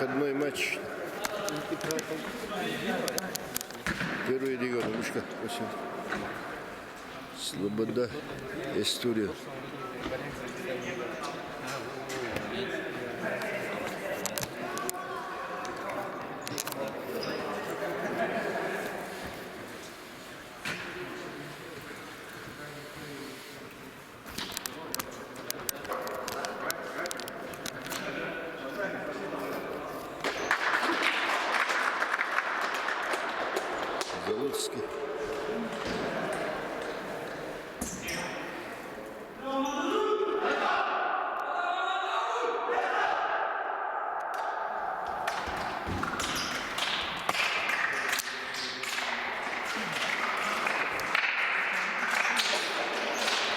Выходной матч. Первый регион, Вышка 8. Слобода, Эстурия. Залуцкий.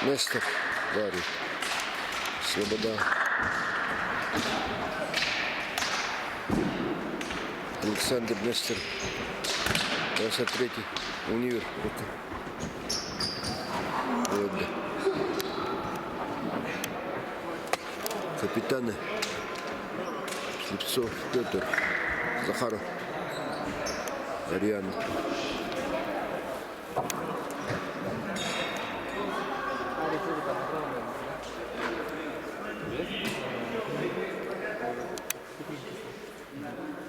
Нестор Дарий. Слобода. Александр Нестор. 23-й. Универ. Рука. Вот. Капитаны. Слепцов Петр. Захаров. Ариана.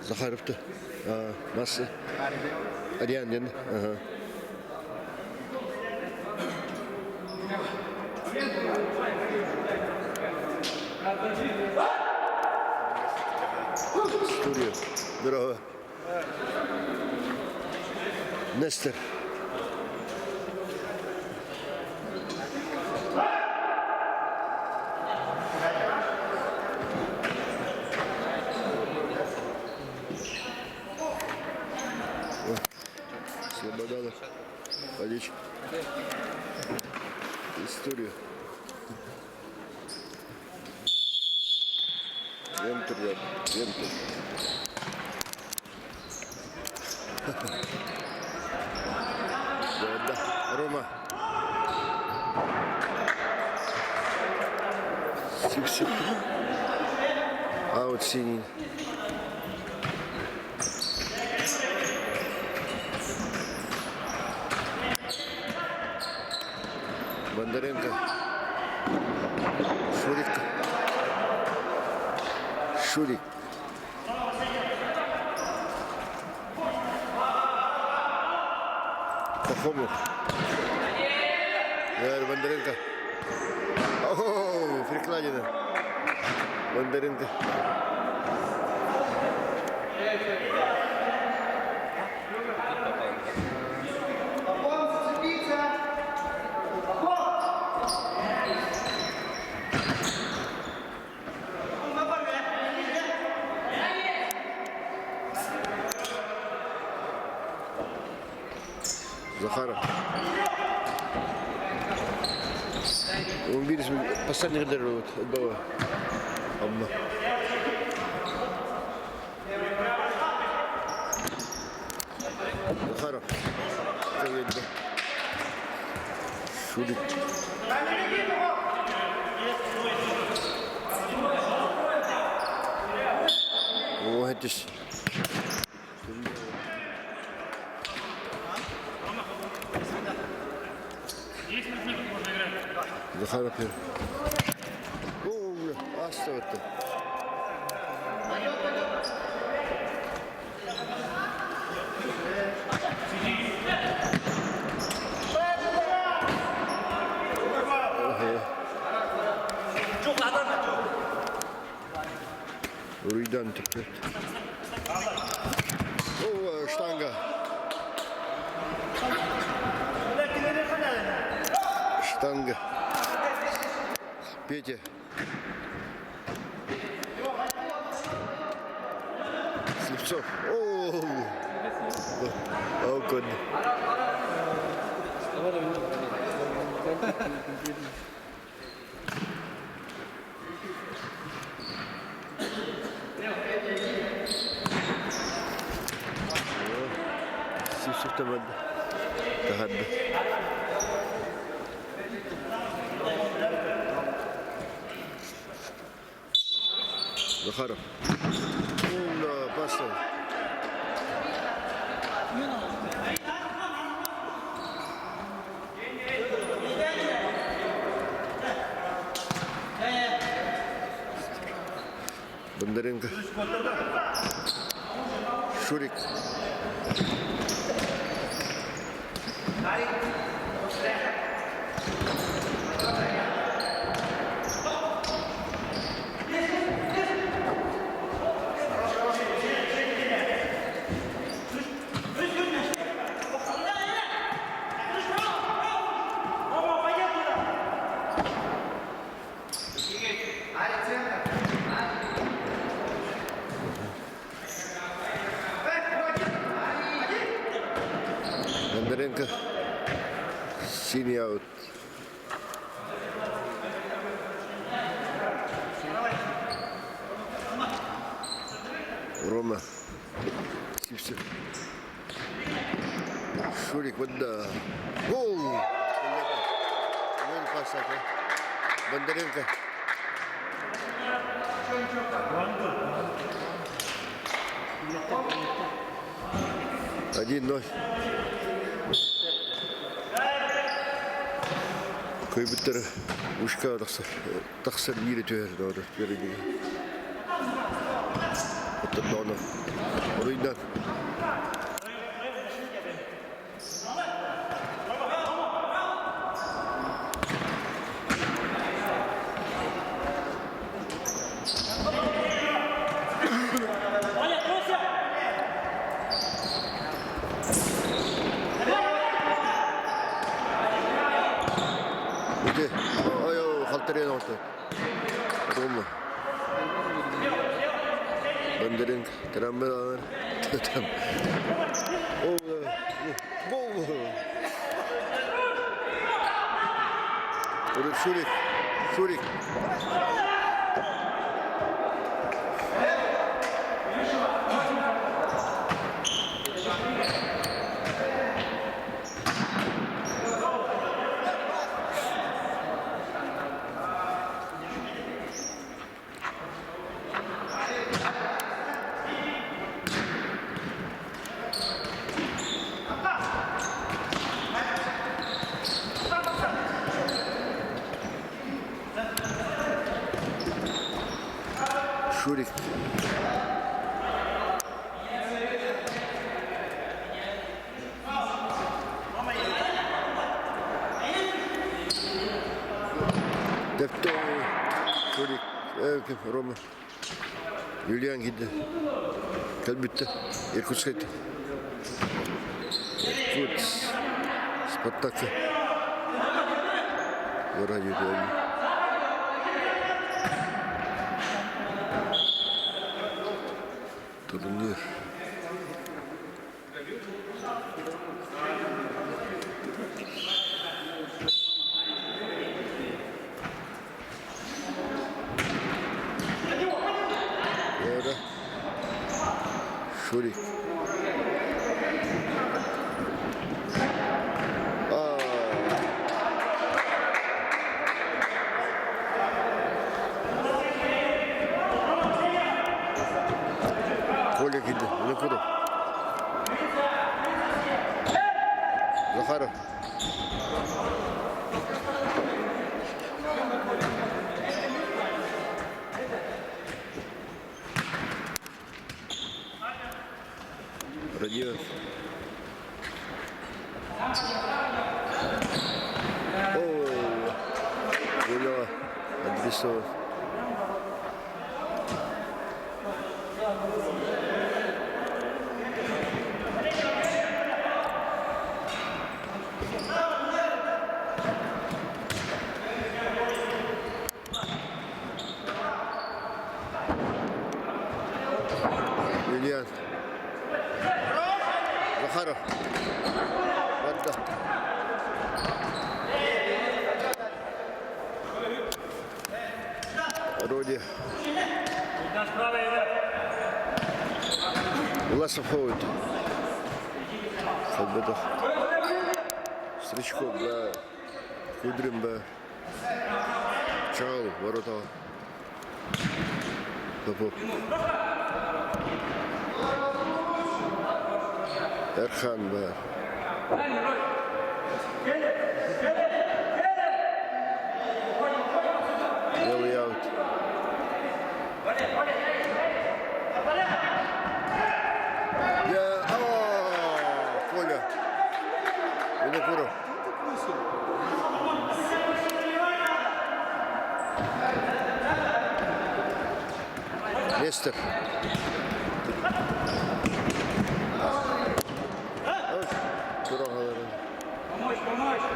Захаровты. Массы. Ариан диэн. Студия. Здорово. Нестер. Слободана. Водичка. Историю. Вентер, вентер. Да, Рома. Сип-сип. Аут синий. Бондаренко. Шурик. Шурик. Пахомов. Бондаренко. О, перекладина. Бондаренко. Захаров. Он бир последний вот, было. Обна. Захаров. Шурик. О, это ж. Захаров. О, астыватты. Уруйдан түппүт. О, штанга. Штанга. Петя. Слепцов. О, oh, good. Сивцев Таһарда. Захаров. О, паса. Бондаренко. Шурик. Бондаренко. Синий аут. Рома. Сивцев. Шурик, вот да. Гол! Бондаренко. 1-0. Кыйбыттар ушка тахсар тахсар биири түһэр доҕор биэриги. Оттон Оруйдан. Ити халтарыйан оҕото. Тугумма. Бондаренко трамвай там. Гол! Шурик, Шурик. Шурик. Дэптэ Шурик, Рома. Юлиан киирдэ. Кэлбиттэ. Иркутскайта. Иркутск. Спартакка. Радио Турнир. Вера. Шурик. А. Коля киирдэ. Винокуров. Захаров. Родионов. О, Гулева адресован. Илья Захаров. Барда. Роди. Власов ходит. Холбедов. Стручков, да. Кудрин, да. Чаал, ворота. Попов. Эрхан баар. Белый аут. Я... О, Коля. Винокуров. Нестор. Турагаларын. Помочь, помочь!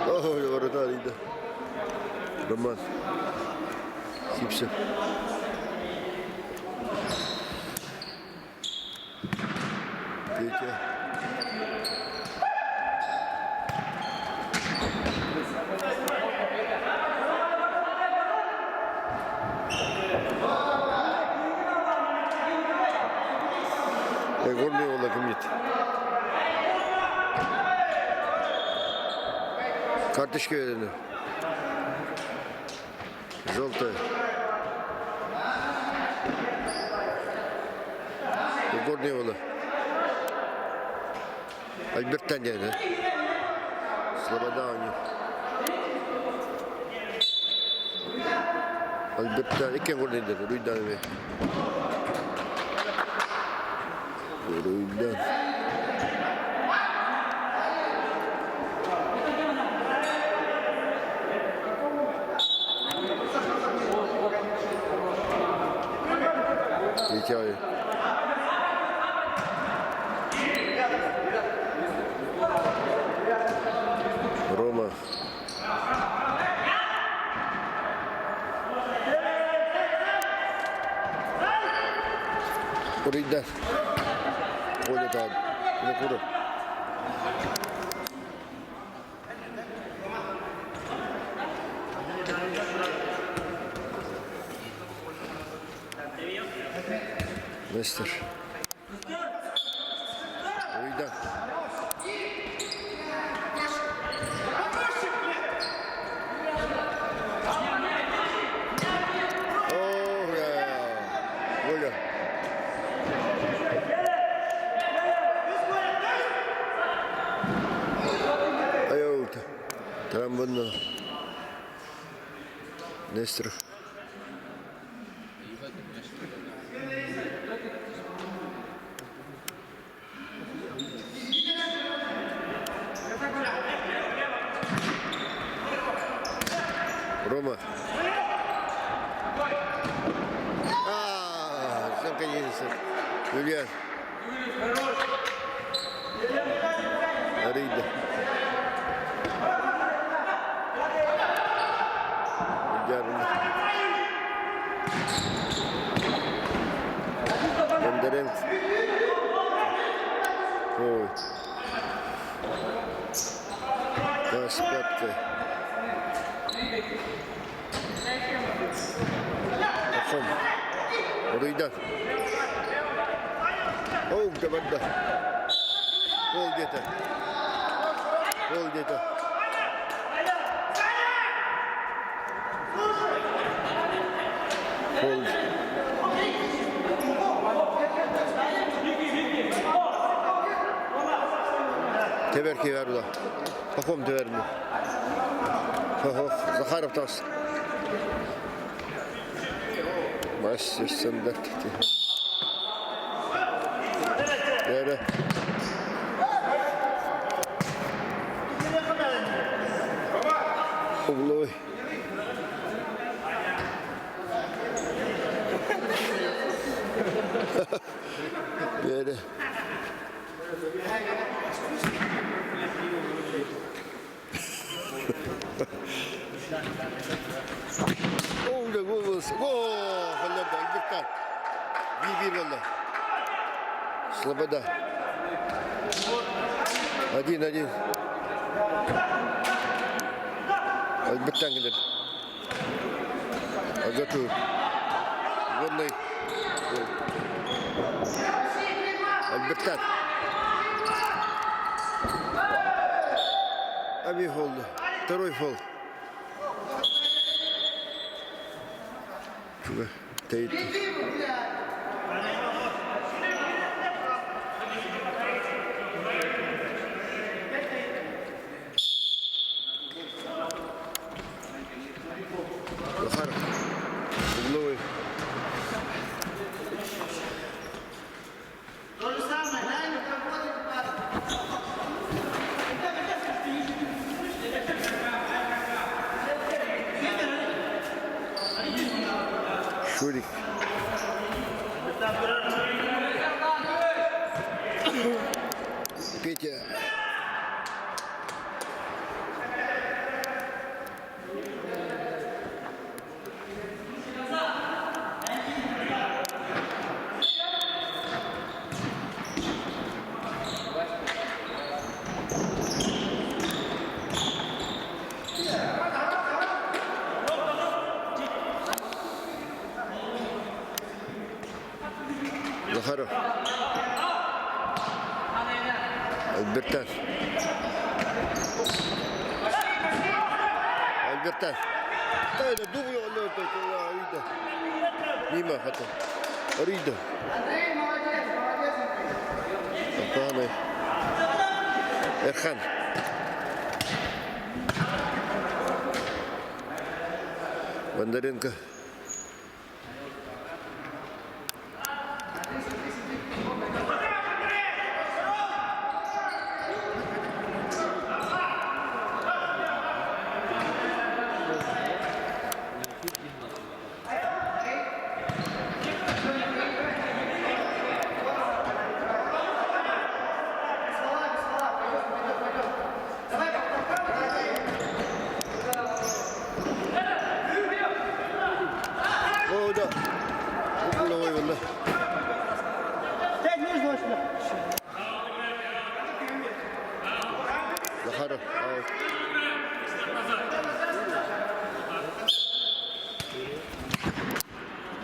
Ой, вратарь, да. Роман. Сипсев. Петя. Горный уола киммит. Карточка берени. Желтая. Горный уола. Альбертан диэн. Слобода у них. Альбертан иккен горныйдар, Руйдан эми. Руйдан. Витяй. Рома. Уруйда. Коля таан. Винокуров. Нестер. Уруйда. О, Коля. Айоута. Трамбонно. Нестеров. Рома. А, наконец-то. Юлиан. Арыйда. Дьаарына. Бондаренко. Ой. Распятка. Пахом. Уруйдан. Оу, да барда. Гол диэтэ. Гол диэтэ. Гол. Тэбэр киһи да. Пахом тэбэрми. Хо-хо, Захаров тас. Мастер стандарт. Бәрі. Угловой. Бәрі. Оо, гол Гол! Холлерда, Альбертан. Биир буолла. Слобода. 1-1. Альбертан кэлэр. Агату. Горнай. Альбертан. Аби фол. Второй фол. Тэйт. Захар Угловой. То же самое, дай ему работать пас. Шурик. Петя. Захаров. Альбертан. Альбертан. Тайда дубль Арида. Мимо хата. Арида. Андрей, молодец, молодец, Андрей. Апаны. Эрхан. Бондаренко. О, да. Угловой валла. Захаров. Аут.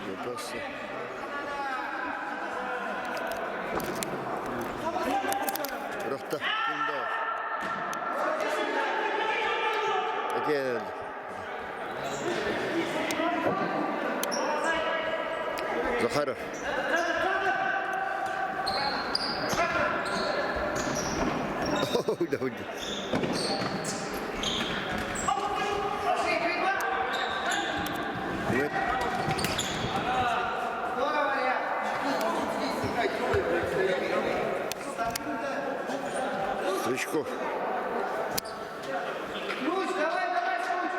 Вопрос. Рохта. Кунда. Этиэн. Захаров. Да, да. Нет. Здорово, Илья. Стручков. Ключ, давай, давай, ключ.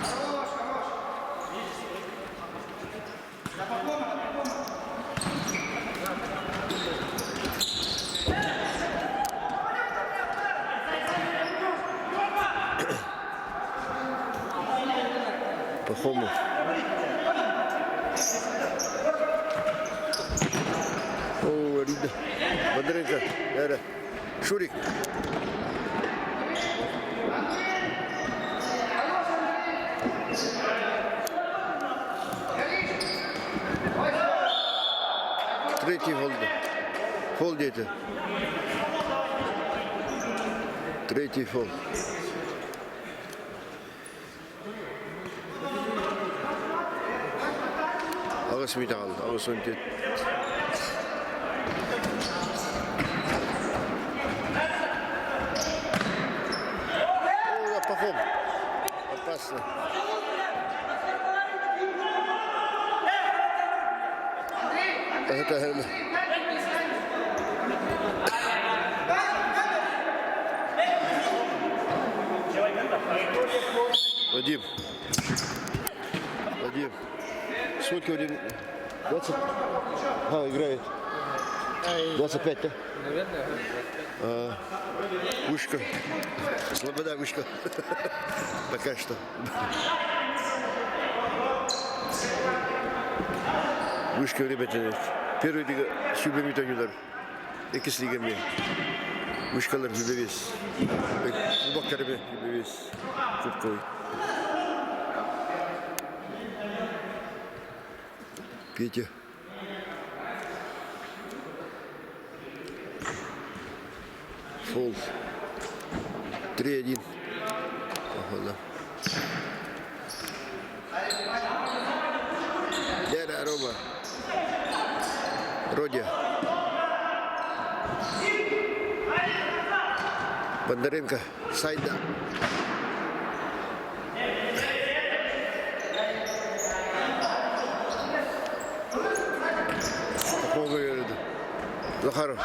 Хорош, хорош. На поклон, на поклон. Пахомов. О, Рида. Бондаренко. Эра. Шурик. Хорош, Андрей. Третий фол. Фол дети. Третий фол. Аҕыс мүнүүтэ хаалла. 84. О, Пахом. Опасно. Это Вадим. Вадим. Сколько Вадим? 20? А, играет. 25, да? Наверное, А, Вышка. Слобода вышка. Пока что. Вышка время тянет. Первый лига сүүрбэ мүнүүтэ оонньуулар. Иккис лига эмиэ. Вышкалар 25. Кубоктар эмиэ 25. Кубковый. Петя. Фол. 3-1. Походу. Лера Рома. Родя. Бондаренко. Сайда. Попова үөрдэ. Захаров.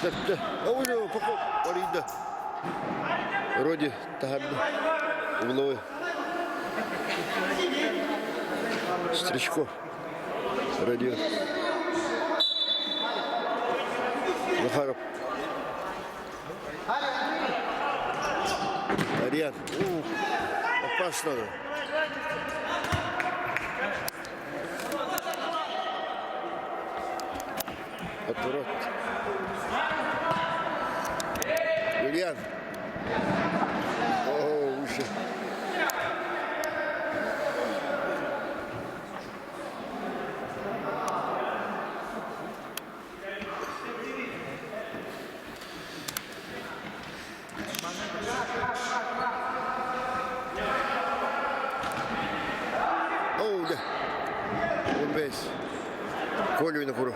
Сөптө. Оу, Попов арыйда. Роди таһарды. Угловой. Стричков. Родион. Захаров. Ариан. Опасно. Отворот. Юлиан. О, выше. Оо, дьэ. 15. Коля Винокуров.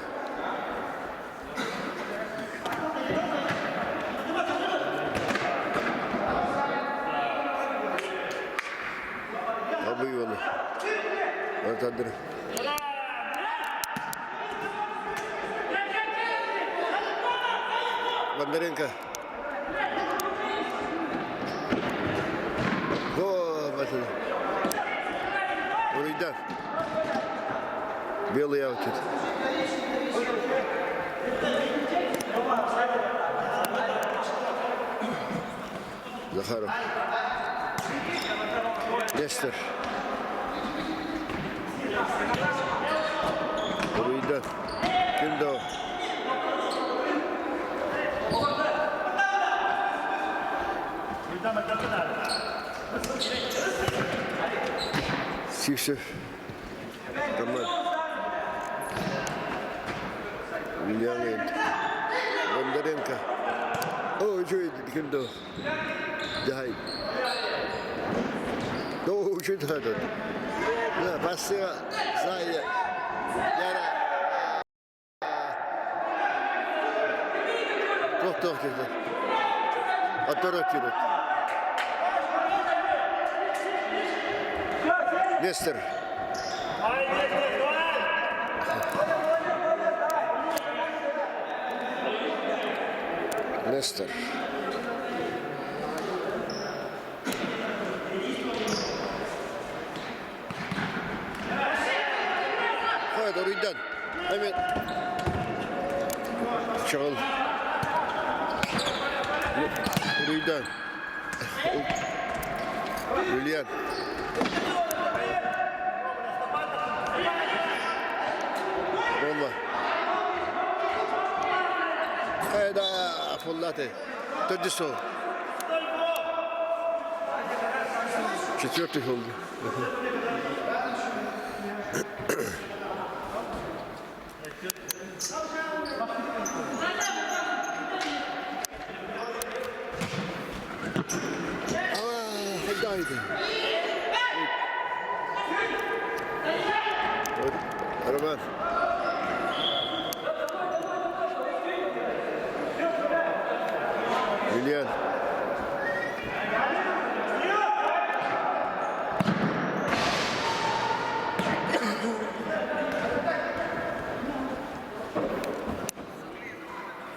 Абый уола. Александр. Бондаренко. О, Василий. Уруйдан. Белый аутит. Захаров. Нестер. Уруйдан. Ким да Сивцев. Роман. Леонид. Бондаренко. О, үчүгэй ким да Дьаһай. Оо, үчүгэй да Пассыга Сая. Яра. Туох-туох киирдэ. Оторо киирэр. Нестер. Нестер. Хойд, уруйдан. Эми Чоҕул. Уруйдан. Ульян. Рома. Хайда фуллаты. Төрдүс суол. Четвертый фолл. Хайда Роман. Юлиан.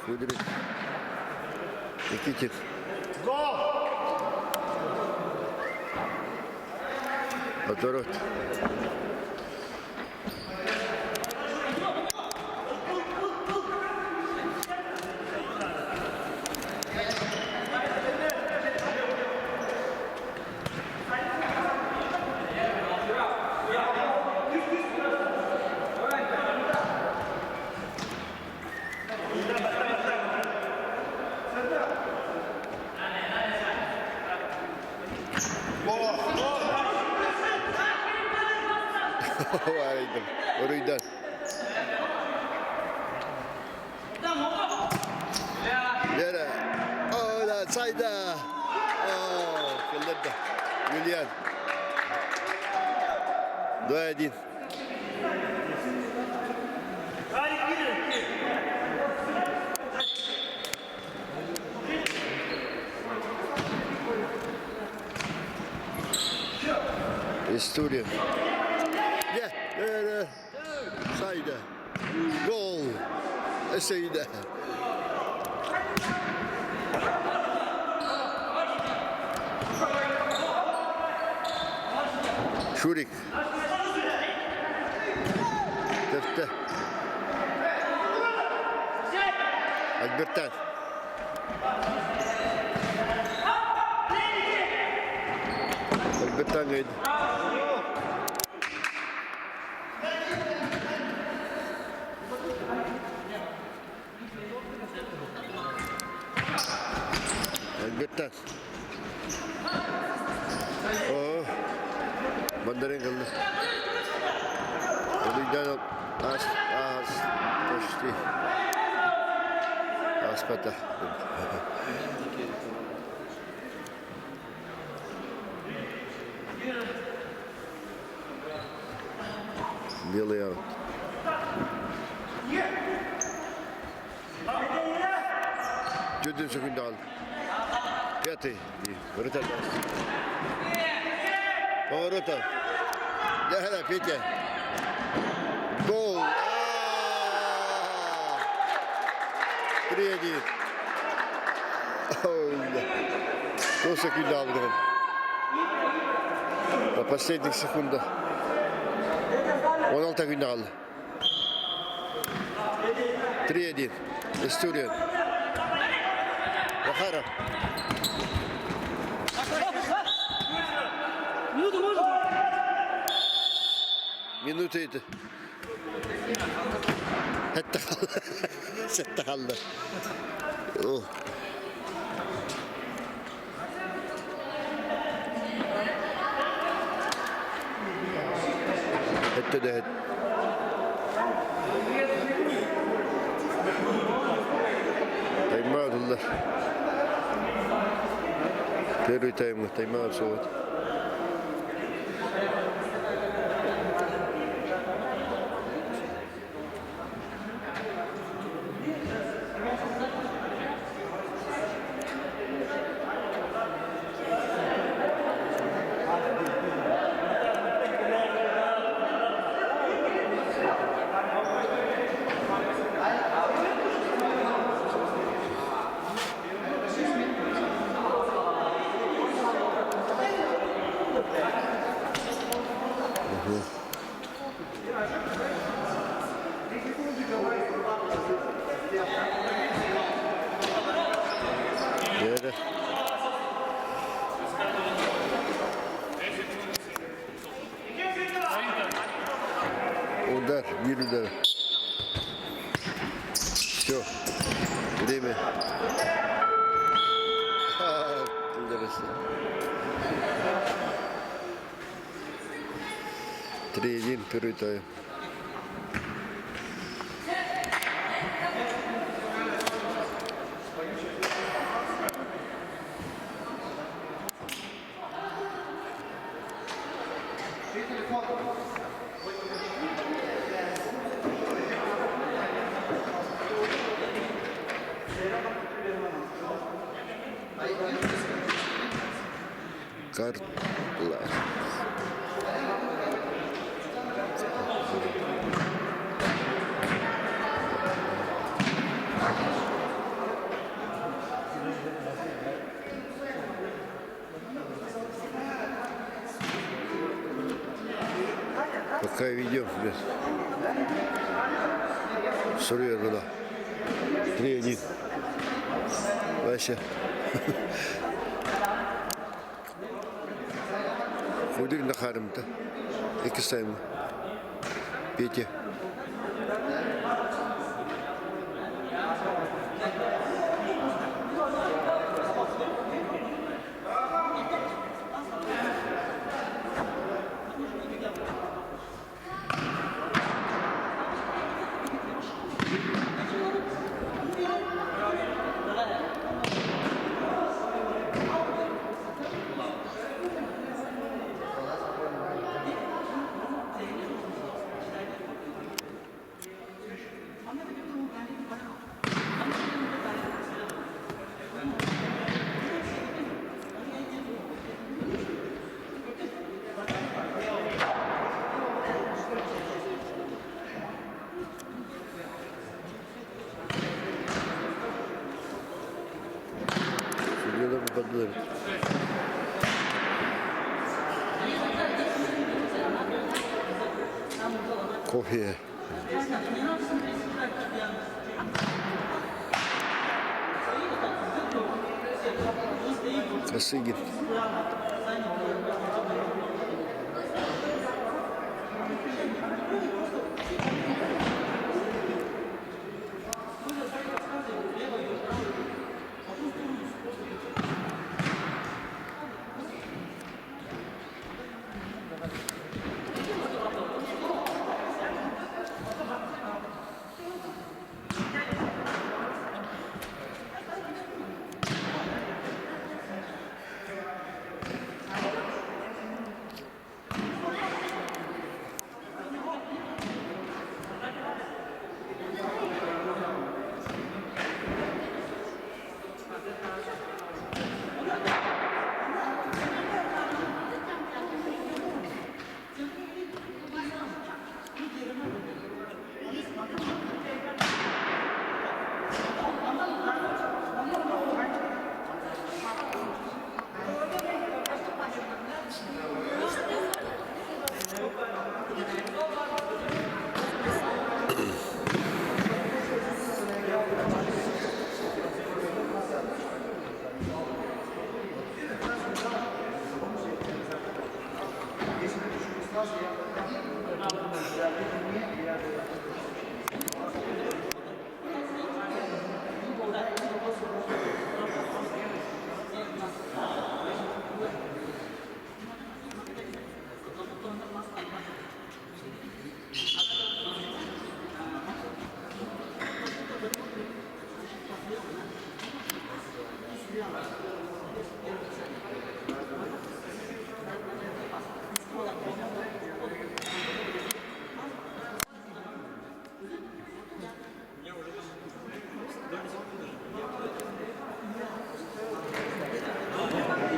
Кудрин. Никитин. Отворот. Уруйдан. Лера. О, да, Сайда. О, кэллэрдэ. Юлиан. 2-1. История. Yeah, Сайда. Гол. Эсейдэ. Шурик. Тэптэ. Альбертан. Альбертан говорит. Альбертан. О, мандарин кылды. Уруйдан ас, ас, почти. Аспата. Белый аут. Төрден секунда қалды. Пятый. Вратарь Поворота. Да, Петя. Гол. 3-1. 10 секунд алды. На последних секундах. 16 күндө қалды. 3-1. История. Захаров. Минуту можно? Минута это. Сэттэ хаалла. Сэттэ хаалла. О. Сэттэ да Тайм-аут ылла. Первый тайм, тайм-аут суот. Дьэ Удар, биир удар. Все. Время. Интересно. 3-1, первый тайм. Картла. Пока ведем. Суруйар була. 3-1. Вася. Кудыр нахарымта. Иккис тайма. Петя. Бардылар. Кофе. Косыгин.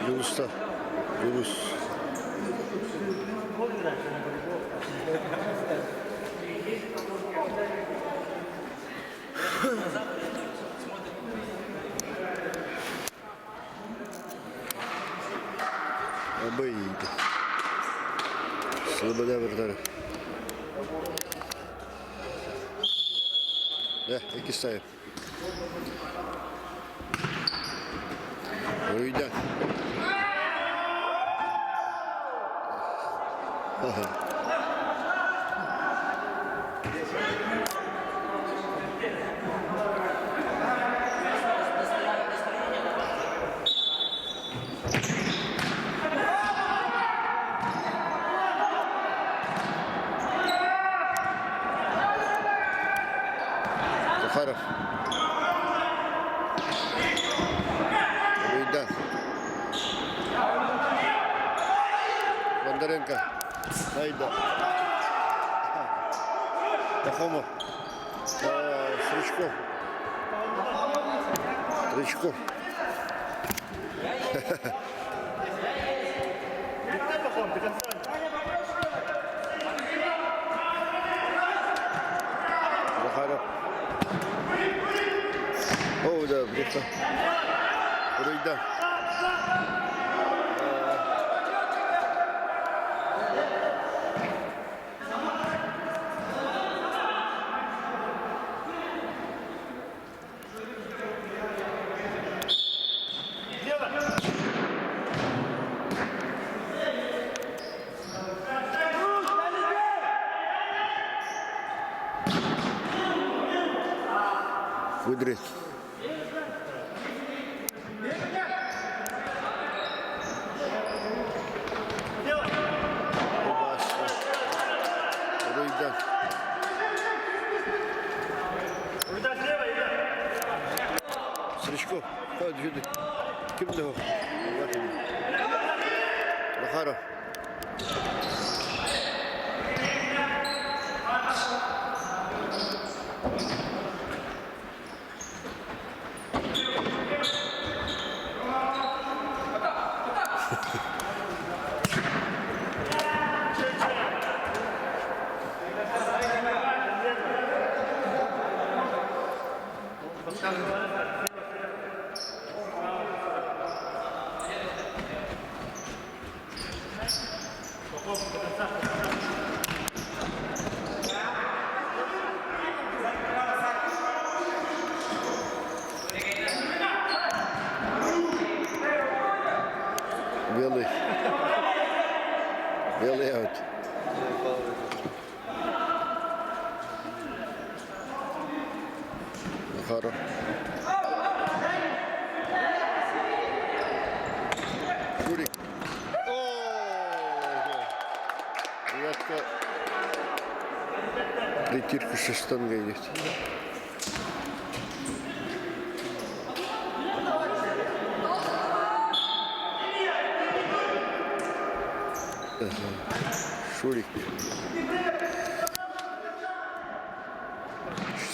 Дьулуста. Дьулус. Абый. Слобода вратарь. Да, иккис тайм. Уруйдан. Захаров. Уруйдан. Бондаренко. Найда. Пахомов. Стручков. Стручков. Захаров. О, да, где-то. Уруйдан. Кудрин. Уруйдан. Стручков. Ким да Захаров. Захаров. Шурик. Девятка. Притирка со штангой идет. Шурик.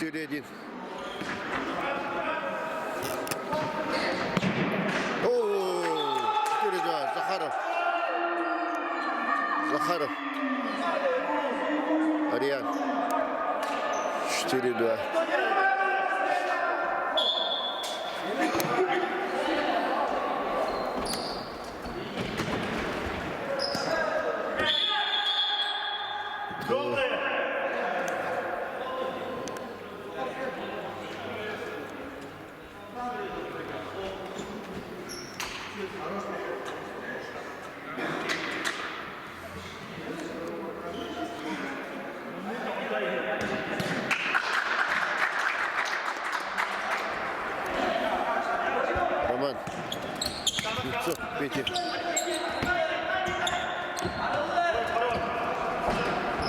4-1. О, 4-2. Захаров. Захаров. Ариан. 4-2. Роман. Слепцов, Петя.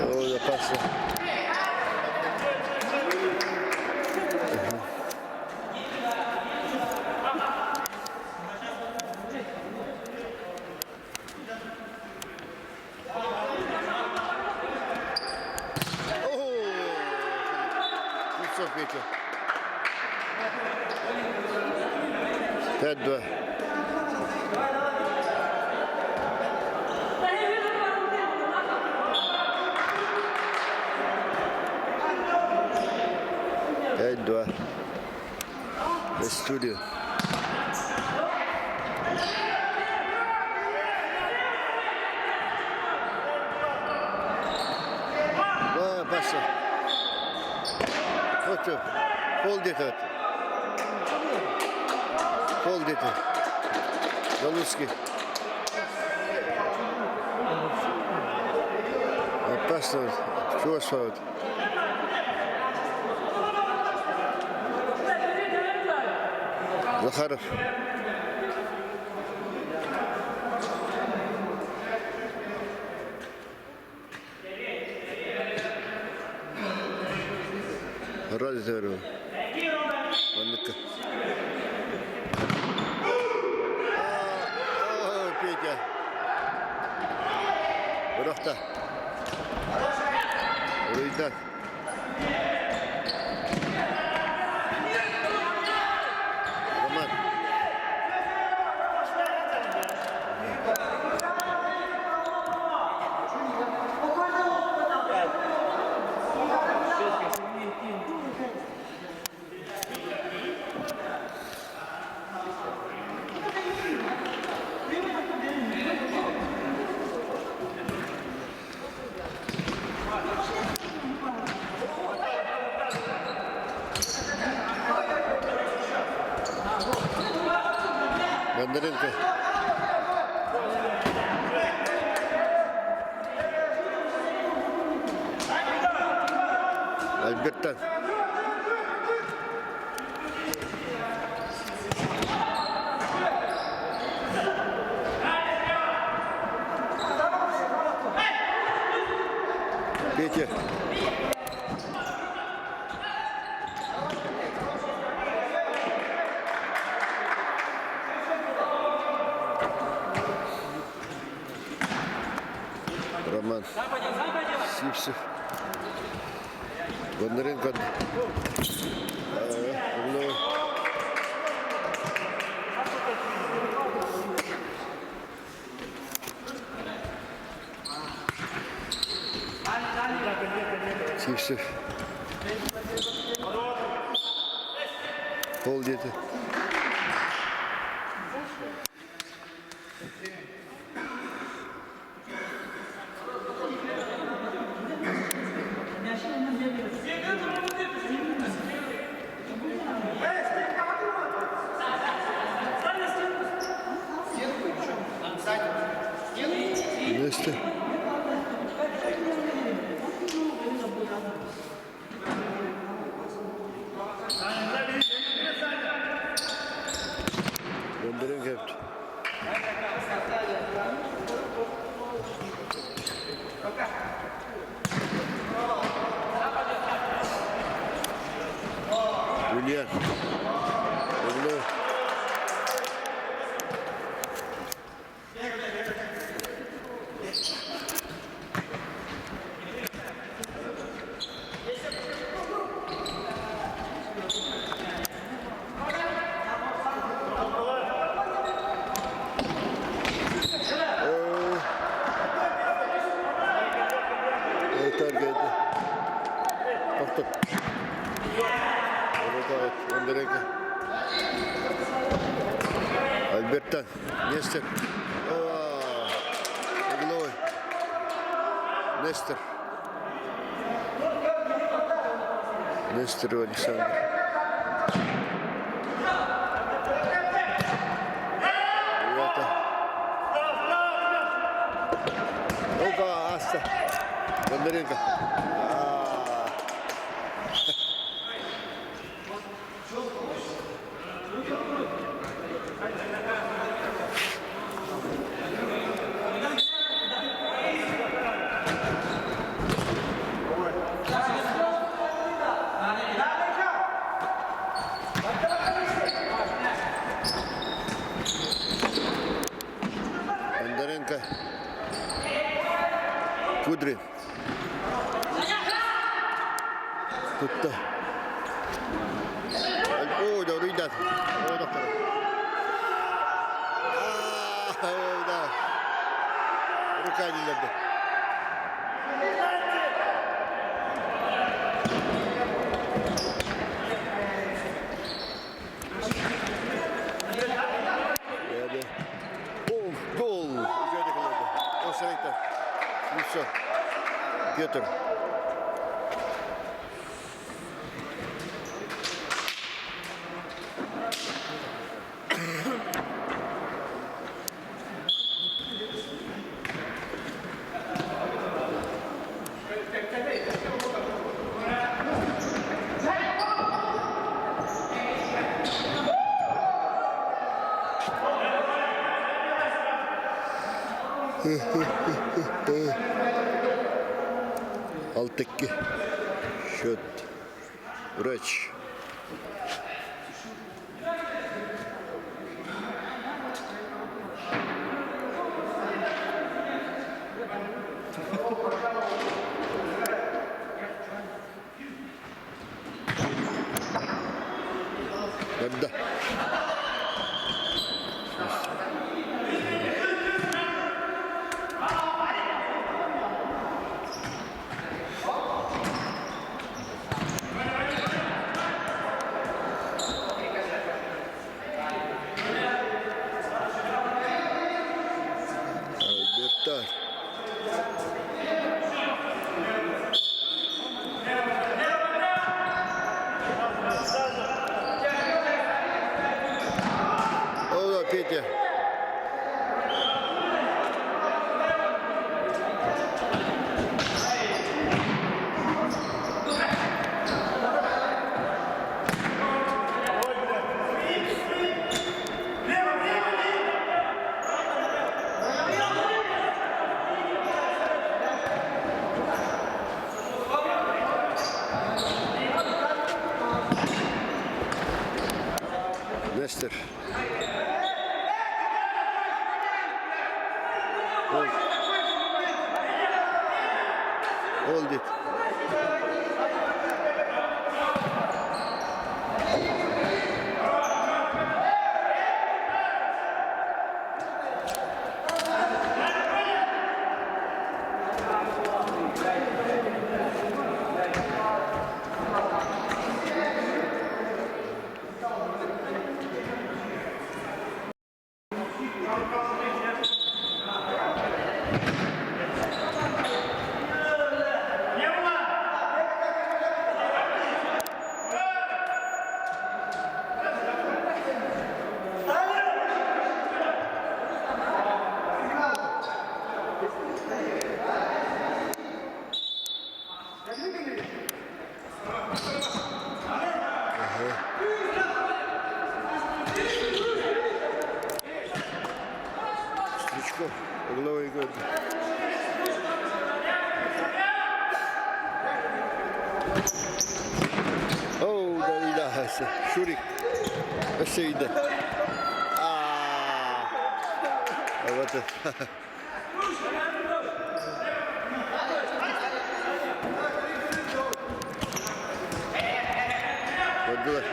Ой, опасно. Слепцов, Петя. 5-2. 5-2. Студио. Опасно. Хочу. Фол где-то. Фол где-то. Залуцкий. Опасно. Чего свалит? Захаров. Ради Манныка. Петя. Бырахта. Уруйдан. Роман. Бондаренко. Альбертан. Петя. Роман Сивцев. Бондаренко. Сивцев. Пол диэтэ. Вместе. Юлиан. Углу. Таргайды. Тоқтат. Бондаренко. Альберта. Нестер. Угловой. Нестер. Нестеров Александр. Ребята. Опа, Аста. Бондаренко. Бондаренко. Кудрин. Тутта. Оо, да, Оо, доктор. Аа, да. Рука нелерде. Гол, гол. Офсайдта. Все. Петр. Алтыкки. Счет. Врач. Да. Альберта. О, Петя. Нестер. Hold. Hold it. Стручков. Угловой год. О, да, да. Шурик. Өссө ыйда. Вот. Көрдүлэр.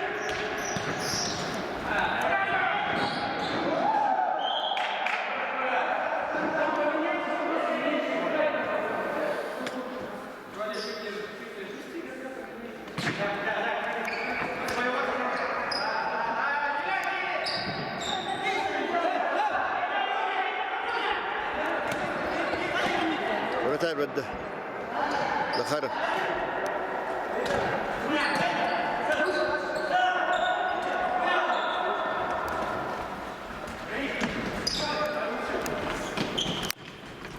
Вратарь бэрдэ. Захаров.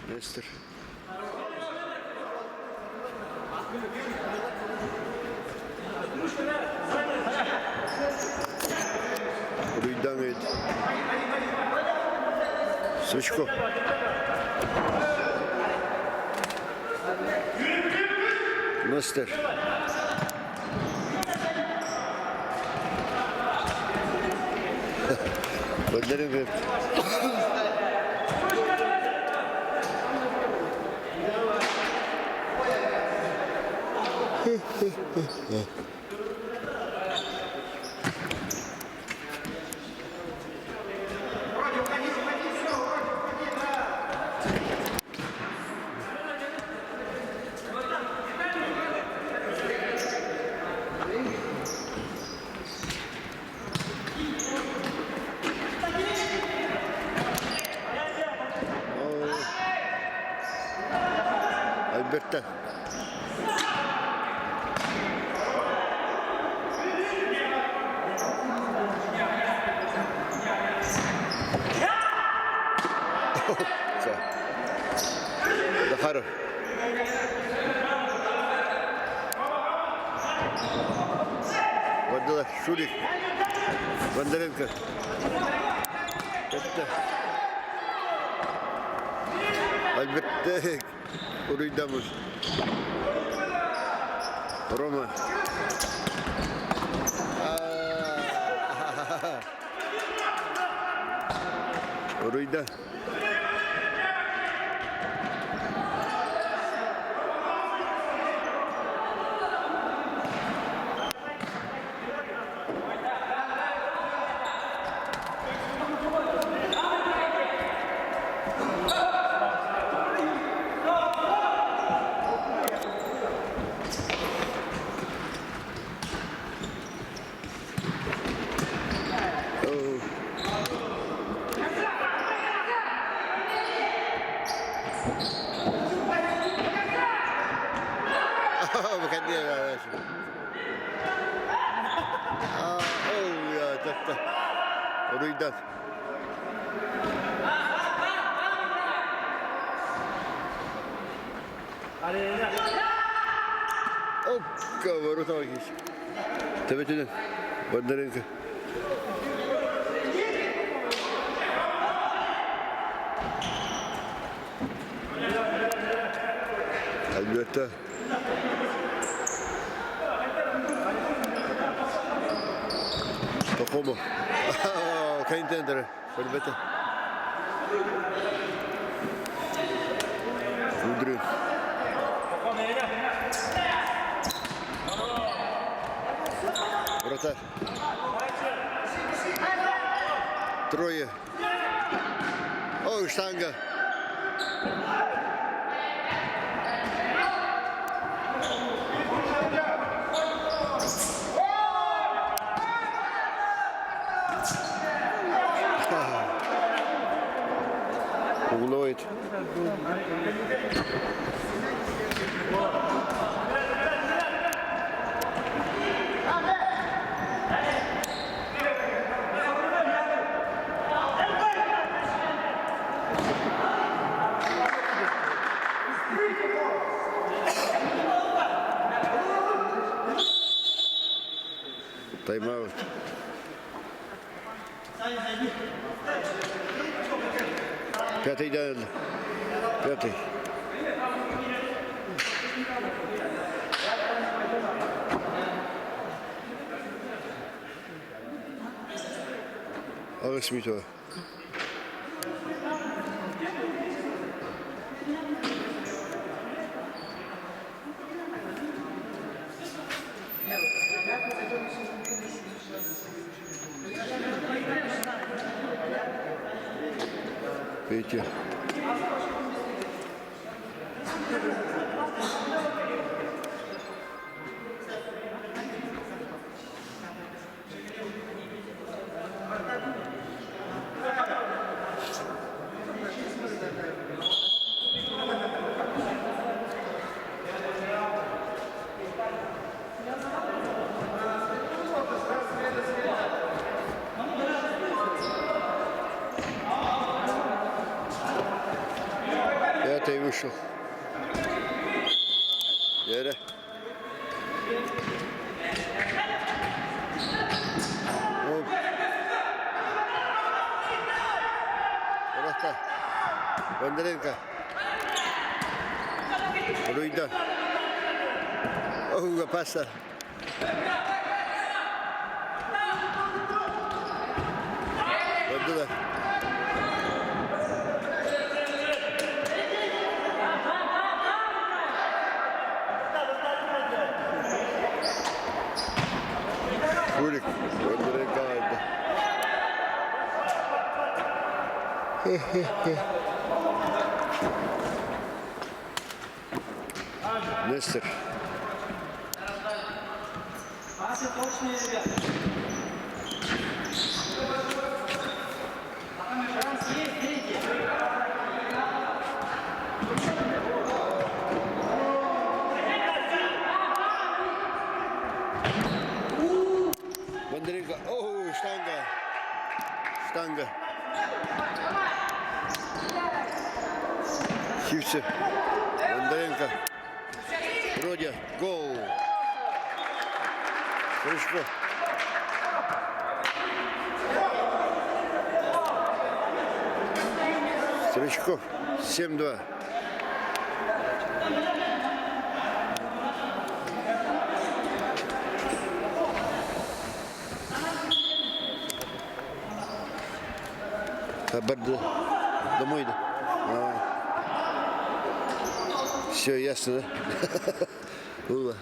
Нестер. Уруйдан ыйыт. Сучков. Мастер. Бэрдэрин Альберта. Захаров. Бардылар. Шурик. Бондаренко. Кэтте. Альберт уруйдаммыт. Рома. Уруйда. Уруйдан. Опка, ворота Төбөтүнэн Бондаренко. Альберта. Пахомов. Контендеры. Ребята. Кудрин. Вратарь. Трое. Ой, штанга. Угловой. Тайм-аут. Пятый, да, пятый. Аҕыс мүнүүтэ. Петя. Пятый вышел. Вера. Просто Бондаренко. Руйда. Оһуга паса. Көрдүлэр. Кулик Бондаренко алды. Нестер. Пасы точные, ребята. Шанс есть, бейте. Бондаренко. О, штанга. Штанга. Сивцев. Бондаренко. Родя. Гол. Крышко. Стручков. 7-2. Барды. Домой да. Все ясно, да? Было.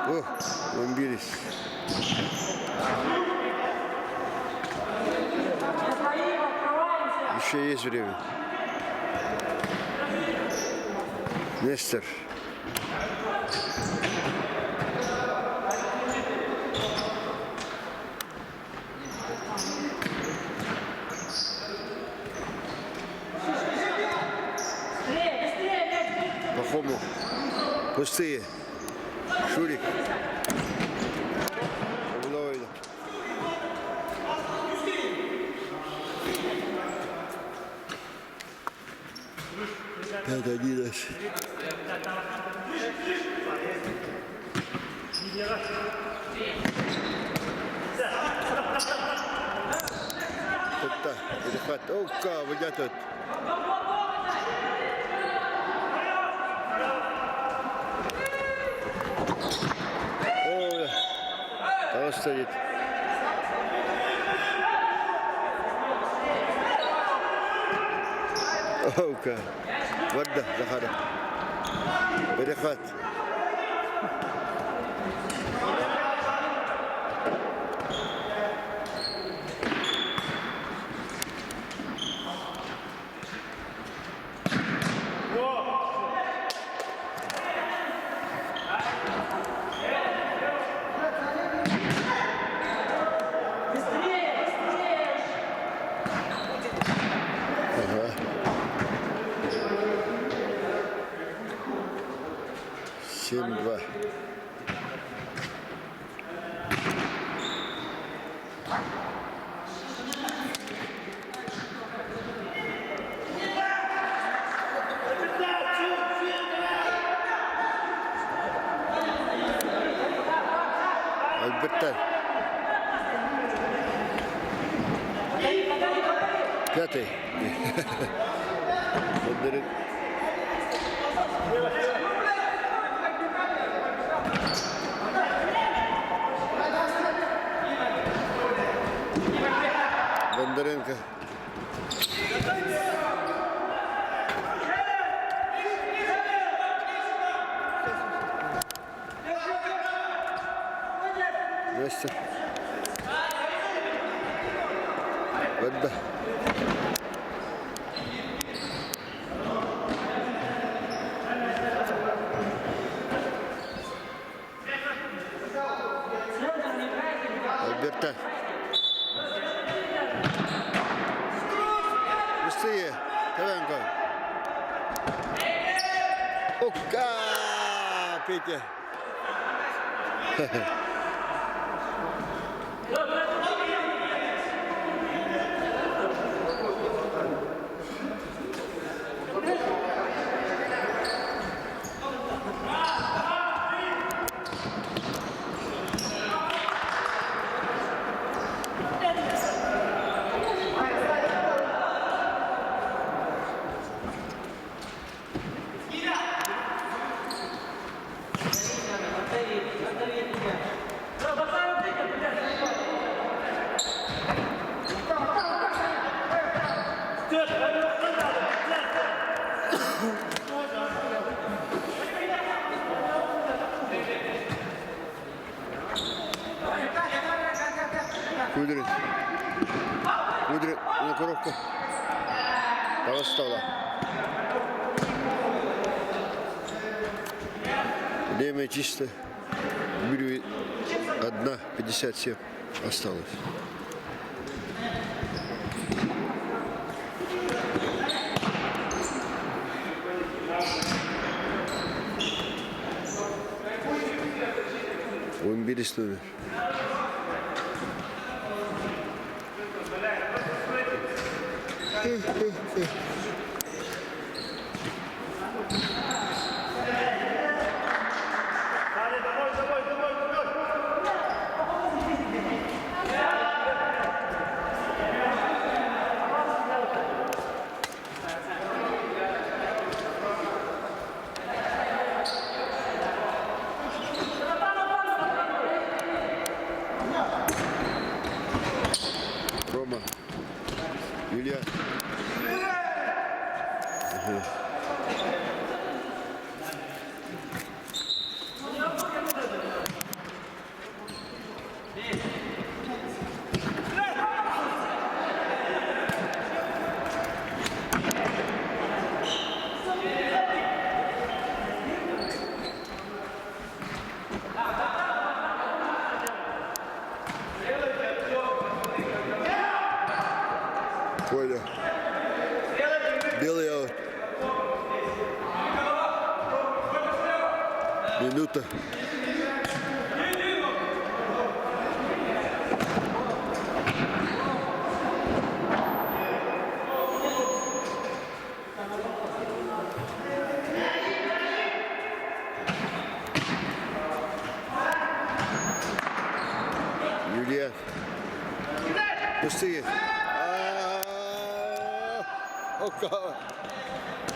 О, бомбились. Еще есть время. Нестер. Пахомов. Пустые. Шурик. Угловой. 5-11. Тутта, перехват. Ока, выйдет. О, того стоит. Ока. Варда, Захара. Перехват. Быстрее, быстрее! Ага. 7-2. Альберта. Пятый. Бондаренко. Нестер. Бэрдэ. Альберта. Быстрее, Ковенко. Ока, Петя. Кудрин. Кудрин на коробку. Таҕыста Время чисто. 1,57 осталось. 11 номер. Рома. Юлия. Ага. Коля. Белый аут. Минута. Юлия. Пустые.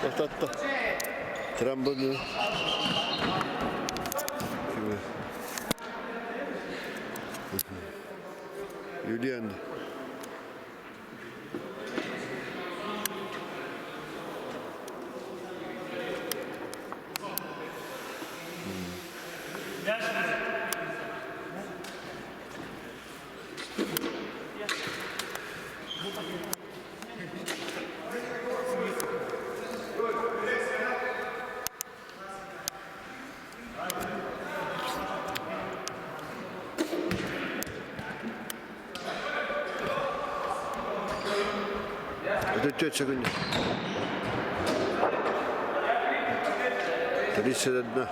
Тохтотто. Трамбону. Юлиан. Это тетя 31.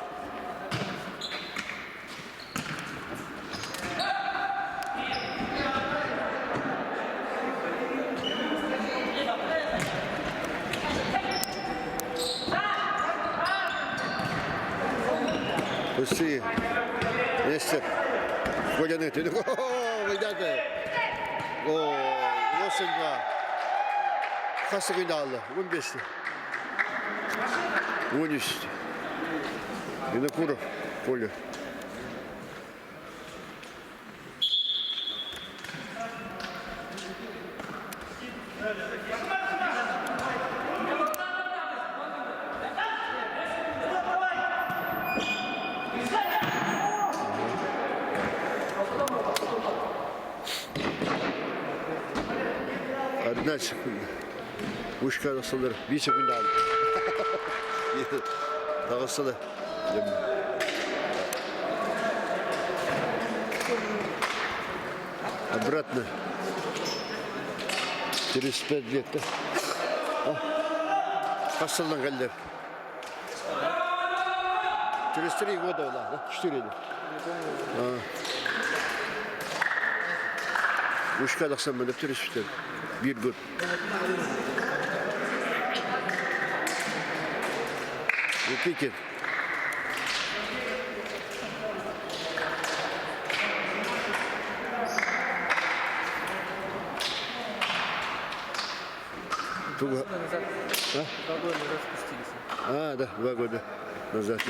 Пусти. Нестер. Коля О, О, 8-2. Хас секунда хаалла? 15. 13. Винокуров Коля. Одна секунда. Вышка тахсаллар. Биир секунда хаалла. Таҕыста да. Обратно. Через 5 лет. Хас сылдан кэллэр? Через 3 года, да? 4 да. Вышка тахсан түспүттэр. Биир год. Никитин. Туга. Назад. А? 2 года назад спустились. А, да, 2 года назад.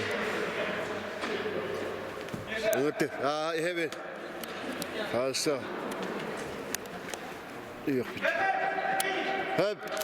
Вот, а, evet. Хорошо. Yok. Hep.